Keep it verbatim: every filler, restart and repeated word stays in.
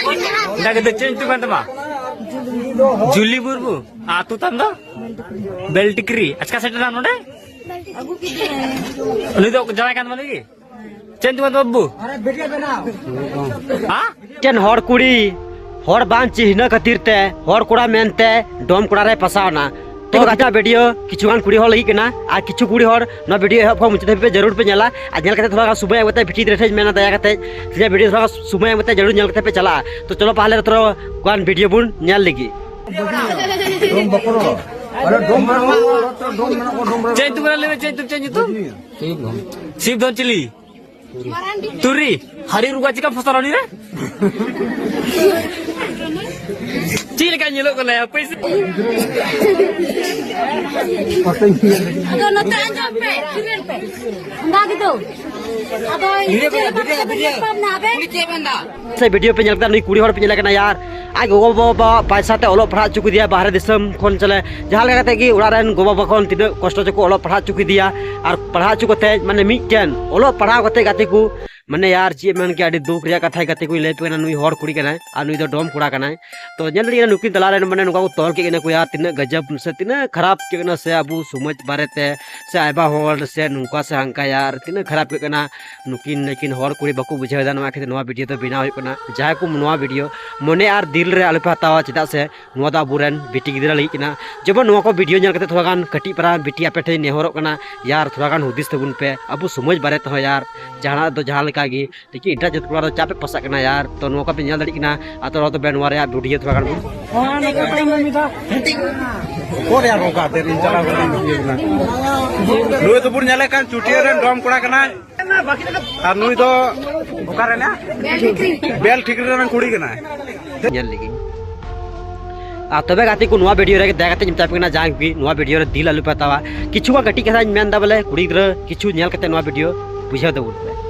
ᱚᱱᱟ ᱜᱤᱫᱽᱨᱟᱹ ᱪᱮᱫ ᱧᱩᱛᱩᱢ ᱠᱟᱱ ᱛᱟᱢᱟ? ᱡᱩᱞᱤ ᱢᱩᱨᱢᱩ᱾ ᱟᱹᱛᱩ ᱛᱟᱢ ᱫᱚ? ᱵᱮᱞᱴᱤᱠᱨᱤ᱾ ᱟᱪᱠᱟ ᱥᱮᱴᱮᱨ ᱮᱱᱟ ᱱᱚᱰᱮ? ᱩᱱᱤ ᱫᱚ ᱡᱟᱶᱟᱭ ᱠᱟᱱ ᱛᱟᱢᱟ ᱞᱟᱹᱜᱤᱫ? ᱪᱮᱫ ᱧᱩᱛᱩᱢ ᱛᱟᱢᱟ ᱵᱟᱹᱵᱩ? ᱦᱮᱸ? ᱢᱤᱫᱴᱮᱱ ᱦᱚᱲ ᱠᱩᱲᱤ ᱦᱚᱲ ᱵᱟᱝ ᱪᱤᱱᱦᱟᱹ ᱠᱷᱟᱹᱛᱤᱨ ᱛᱮ ᱦᱚᱲ ᱠᱚᱲᱟ ᱢᱮᱱᱛᱮ ᱰᱚᱢ ᱠᱚᱲᱟ ᱨᱮᱭ ᱯᱷᱟᱥᱟᱣ ᱮᱱᱟ᱾ ᱛᱚ ᱜᱟᱛᱮ, ᱵᱷᱤᱰᱤᱭᱳ ᱠᱤᱪᱷᱩ ᱜᱟᱱ ᱠᱩᱲᱤ ᱦᱚᱲ ᱞᱟᱹᱜᱤᱫ ᱠᱟᱱᱟ, ᱟᱨ ᱠᱤᱪᱷᱩ ᱠᱩᱲᱤ ᱦᱚᱲ ᱱᱚᱣᱟ ᱵᱷᱤᱰᱤᱭᱳ ᱮᱦᱚᱵ ᱠᱷᱚᱱ ᱢᱩᱪᱟᱹᱫ ᱫᱷᱟᱹᱵᱤᱡ ᱯᱮ ᱡᱟᱹᱨᱩᱲ ᱯᱮ ᱧᱮᱞᱟ᱾ ᱟᱨ ᱧᱮᱞ ᱠᱟᱛᱮ ᱛᱷᱚᱲᱟ ᱜᱟᱱ ᱥᱚᱢᱚᱭ ᱮᱢ ᱠᱟᱛᱮ ᱵᱷᱤᱰᱤᱭᱳ ᱨᱮ ᱴᱷᱮᱡ ᱢᱮᱱᱟ, ᱫᱟᱭᱟ ᱠᱟᱛᱮ ᱵᱷᱤᱰᱤᱭᱳ ᱨᱮ ᱛᱷᱚᱲᱟ ᱜᱟᱱ ᱥᱚᱢᱚᱭ ᱮᱢ ᱠᱟᱛᱮ ᱡᱟᱹᱨᱩᱲ ᱧᱮᱞ ᱠᱟᱛᱮ ᱯᱮ ᱪᱟᱞᱟᱜᱼᱟ᱾ ᱛᱚ ᱪᱚᱞᱚ ᱯᱟᱦᱞᱮ ᱛᱷᱚᱲᱟ ᱜᱟᱱ ᱵᱷᱤᱰᱤᱭᱳ ᱵᱚᱱ ᱧᱮᱞ ᱞᱮᱜᱮ᱾ ᱪᱮᱫ ᱧᱩᱛᱩᱢ ᱠᱟᱱᱟ ᱞᱟᱹᱭ ᱢᱮ, ᱪᱮᱫ ᱧᱩᱛᱩᱢ, ᱪᱮᱫ ᱧᱩᱛᱩᱢ? ᱥᱤᱵ ᱫᱚ ᱪᱤᱞᱤ? ᱛᱩᱨᱤ, ᱦᱟᱹᱨᱤ ᱨᱩᱜᱟ ᱪᱤᱠᱟ ᱯᱷᱚᱥᱟ ᱨᱟᱱᱤ ᱨᱮ? ᱪᱮᱫ ᱞᱮᱠᱟ ᱧᱮᱞᱚᱜ ᱠᱟᱱᱟ ᱭᱟ? ᱯᱚᱭᱥᱟ᱾ ᱟᱫᱚ ᱱᱚᱛᱮ ᱟᱸᱡᱚᱢ ᱯᱮ, ᱥᱤᱨᱤᱭᱟᱞ ᱯᱮ᱾ ᱚᱱᱠᱟ ᱜᱮ ᱫᱚ᱾ ᱟᱫᱚ ᱵᱷᱤᱰᱤᱭᱳ ᱯᱮ, ᱵᱷᱤᱰᱤᱭᱳ, ᱵᱷᱤᱰᱤᱭᱳ᱾ ᱥᱮ ᱵᱷᱤᱰᱤᱭᱳ ᱯᱮ ᱧᱮᱞ ᱠᱮᱫᱟ, ᱱᱩᱭ ᱠᱩᱲᱤ ᱦᱚᱲ ᱯᱮ ᱧᱮᱞᱮ ᱠᱟᱱᱟ ᱭᱟᱨ, ᱟᱡ ᱜᱚᱜᱚ ᱵᱟᱵᱟ ᱯᱟᱭᱥᱟ ᱛᱮ ᱚᱞᱚᱜ ᱯᱟᱲᱦᱟᱣ ᱦᱚᱪᱚ ᱠᱮᱫᱮᱭᱟ ᱵᱟᱦᱨᱮ ᱫᱤᱥᱚᱢ ᱠᱷᱚᱱ, ᱪᱟᱞᱮ ᱡᱟᱦᱟᱸ ᱞᱮᱠᱟ ᱠᱟᱛᱮ ᱜᱮ ᱚᱲᱟᱜ ᱨᱮᱱ ᱜᱚ ᱵᱟᱵᱟ ᱠᱷᱚᱱ ᱛᱤᱱᱟᱹᱜ ᱠᱚᱥᱴᱚ ᱪᱚᱠᱚ ᱚᱞᱚᱜ ᱯᱟᱲᱦᱟᱣ ᱦᱚᱪᱚ ᱠᱮᱫᱮᱭᱟ, ᱟᱨ ᱯᱟᱲᱦᱟᱣ ᱦᱚᱪᱚ ᱠᱟᱛᱮ ᱢᱟᱱᱮ ᱢᱤᱫᱴᱮᱱ ᱚᱞᱚᱜ ᱯᱟᱲᱦᱟᱣ ᱠᱟᱛᱮ ᱜᱟᱛᱮ ᱠᱚ ᱢᱟᱱᱮ ᱭᱟᱨ ᱪᱮᱫ ᱢᱮᱱ ᱠᱮᱭᱟ, ᱟᱹᱰᱤ ᱫᱩᱠ ᱨᱮᱭᱟᱜ ᱠᱟᱛᱷᱟ ᱜᱟᱛᱮ ᱠᱚᱧ ᱞᱟᱹᱭ ᱟᱯᱮ ᱠᱟᱱᱟ, ᱱᱩᱭ ᱦᱚᱲ ᱠᱩᱲᱤ ᱠᱟᱱᱟᱭ ᱟᱨ ᱱᱩᱭ ᱫᱚ ᱰᱚᱢ ᱠᱚᱲᱟ ᱠᱟᱱᱟᱭ᱾ ᱛᱚ ᱧᱮᱞ ᱫᱟᱲᱮᱭᱟᱜ ᱠᱟᱱᱟ ᱱᱩᱠᱤᱱ ᱛᱟᱞᱟ ᱨᱮ ᱢᱟᱱᱮ ᱱᱚᱝᱠᱟ ᱠᱚ ᱛᱚᱞ ᱠᱮᱫ ᱠᱤᱱᱟ ᱠᱚ ᱭᱟᱨ, ᱛᱤᱱᱟᱹᱜ ᱜᱟᱡᱟᱵ ᱥᱮ ᱛᱤᱱᱟᱹᱜ ᱠᱷᱟᱨᱟᱯ ᱪᱮᱫ ᱠᱟᱱᱟ ᱥᱮ ᱟᱵᱚ ᱥᱚᱢᱟᱡᱽ ᱵᱟᱨᱮ ᱛᱮ ᱥᱮ ᱟᱭᱢᱟ ᱦᱚᱲ ᱥᱮ ᱱᱚᱝᱠᱟ ᱥᱮ ᱦᱟᱱᱠᱟ ᱭᱟᱨ, ᱛᱤᱱᱟᱹᱜ ᱠᱷᱟᱨᱟᱯ ᱪᱮᱫ ᱠᱟᱱᱟ᱾ ᱱᱩᱠᱤᱱ ᱞᱮᱠᱤᱱ ᱦᱚᱲ ᱠᱩᱲᱤ ᱵᱟᱠᱚ ᱵᱩᱡᱷᱟᱹᱣ ᱮᱫᱟ, ᱱᱚᱣᱟ ᱠᱷᱟᱹᱛᱤᱨ ᱱᱚᱣᱟ ᱵᱷᱤᱰᱤᱭᱳ ᱫᱚ ᱵᱮᱱᱟᱣ ᱦᱩᱭᱩᱜ ᱠᱟᱱᱟ᱾ ᱡᱟᱦᱟᱸᱭ ᱠᱚ ᱱᱚᱣᱟ ᱵᱷᱤᱰᱤᱭᱳ ᱢᱚᱱᱮ ᱟᱨ ᱫᱤᱞ ᱨᱮ ᱟᱞᱚᱯᱮ ᱦᱟᱛᱟᱣᱟ, ᱪᱮᱫᱟᱜ ᱥᱮ ᱱᱚᱣᱟ ᱫᱚ ᱟᱵᱚᱨᱮᱱ ᱵᱤᱴᱤ ᱜᱤᱫᱽᱨᱟᱹ ᱞᱟᱹᱜᱤᱫ ᱠᱟᱱᱟ᱾ ᱡᱮᱢᱚᱱ ᱱᱚᱣᱟ ᱠᱚ ᱵᱷᱤᱰᱤᱭᱳ ᱧᱮᱞ ᱠᱟᱛᱮ ᱛᱷᱚᱲᱟ ᱜᱟᱱ ᱠᱟᱹᱴᱤᱡ ᱯᱟᱨᱟ ᱵᱤᱴᱤ ᱟᱯᱮ ᱴᱷᱮᱱ ᱱᱮᱦᱚᱨᱚᱜ ᱠᱟᱱᱟ, ᱭᱟᱨ ᱛᱷᱚᱲᱟ ᱜᱟᱱ ᱦᱩᱫᱤᱥ ᱛᱟᱵᱚᱱ ᱯᱮ, ᱟᱵᱚ ᱥᱚᱢᱟᱡᱽ ᱵᱟᱨᱮ ᱛᱮᱦᱚᱸ ᱭᱟᱨ, ᱡᱟᱦᱟᱱᱟᱜ ᱫᱚ ᱡᱟᱦᱟᱸ ᱞᱮᱠᱟ ᱜᱮ, ᱞᱮᱠᱤᱱ ᱮᱴᱟᱜ ᱡᱟᱹᱛ ᱠᱚᱲᱟ ᱫᱚ ᱪᱟ ᱯᱮ ᱯᱟᱥᱟᱜ ᱠᱟᱱᱟ ᱭᱟᱨ᱾ ᱛᱚ ᱱᱚᱣᱟ ᱠᱚ ᱯᱮ ᱧᱮᱞ ᱫᱟᱲᱮᱭᱟᱜ ᱠᱟᱱᱟ, ᱟᱨ ᱛᱚ ᱱᱚᱣᱟ ᱫᱚ ᱵᱮ-, ᱱᱚᱣᱟ ᱨᱮᱭᱟᱜ ᱵᱷᱤᱰᱤᱭᱳ ᱛᱷᱚᱲᱟ ᱜᱟᱱ ᱵᱚᱱ ᱚᱠᱚᱭ ᱨᱮᱭᱟᱜ ᱜᱚᱜᱟ ᱛᱮ ᱨᱤᱧ ᱪᱟᱞᱟᱣ ᱠᱟᱱᱟ ᱵᱷᱤᱰᱤᱭᱳ ᱵᱮᱱᱟᱣ? ᱱᱩᱭ ᱫᱚᱵᱚᱱ ᱧᱮᱞᱮ ᱠᱟᱱ ᱪᱩᱴᱤᱭᱟᱹ ᱨᱮᱱ ᱰᱚᱢ ᱠᱚᱲᱟ ᱠᱟᱱᱟᱭ, ᱟᱨ ᱱᱩᱭ ᱫᱚ ᱚᱠᱟ ᱨᱮᱱᱟᱜ? ᱵᱮᱞ ᱴᱷᱤᱠᱨᱤ ᱨᱮᱱ ᱠᱩᱲᱤ ᱠᱟᱱᱟᱭ᱾ ᱧᱮᱞ ᱞᱮᱜᱮ᱾ ᱟᱨ ᱛᱚᱵᱮ ᱜᱟᱛᱮ ᱠᱚ, ᱱᱚᱣᱟ ᱵᱷᱤᱰᱤᱭᱳ ᱨᱮ ᱫᱟᱭᱟ ᱠᱟᱛᱮ ᱢᱮᱛᱟ ᱯᱮ ᱠᱟᱱᱟ, ᱡᱟᱦᱟᱸᱭ ᱠᱚ ᱱᱚᱣᱟ ᱵᱷᱤᱰᱤᱭᱳ ᱨᱮ ᱫᱤᱞ ᱟᱞᱚ ᱯᱮ ᱦᱟᱛᱟᱣᱟ᱾ ᱠᱤᱪᱷᱩ ᱜᱟᱱ ᱠᱟᱹᱴᱤᱡ ᱠᱟᱛᱷᱟᱧ ᱢᱮᱱ ᱮᱫᱟ ᱵᱚᱞᱮ, ᱠᱩᱲᱤ ᱜᱤᱫᱽᱨᱟᱹ ᱠᱤᱪᱷᱩ ᱧᱮᱞ ᱠᱟᱛᱮ ᱱᱚᱣᱟ ᱵᱷᱤᱰᱤᱭᱳ ᱵᱩᱡᱷᱟᱹᱣ ᱛᱟᱵᱚᱱ ᱯᱮ᱾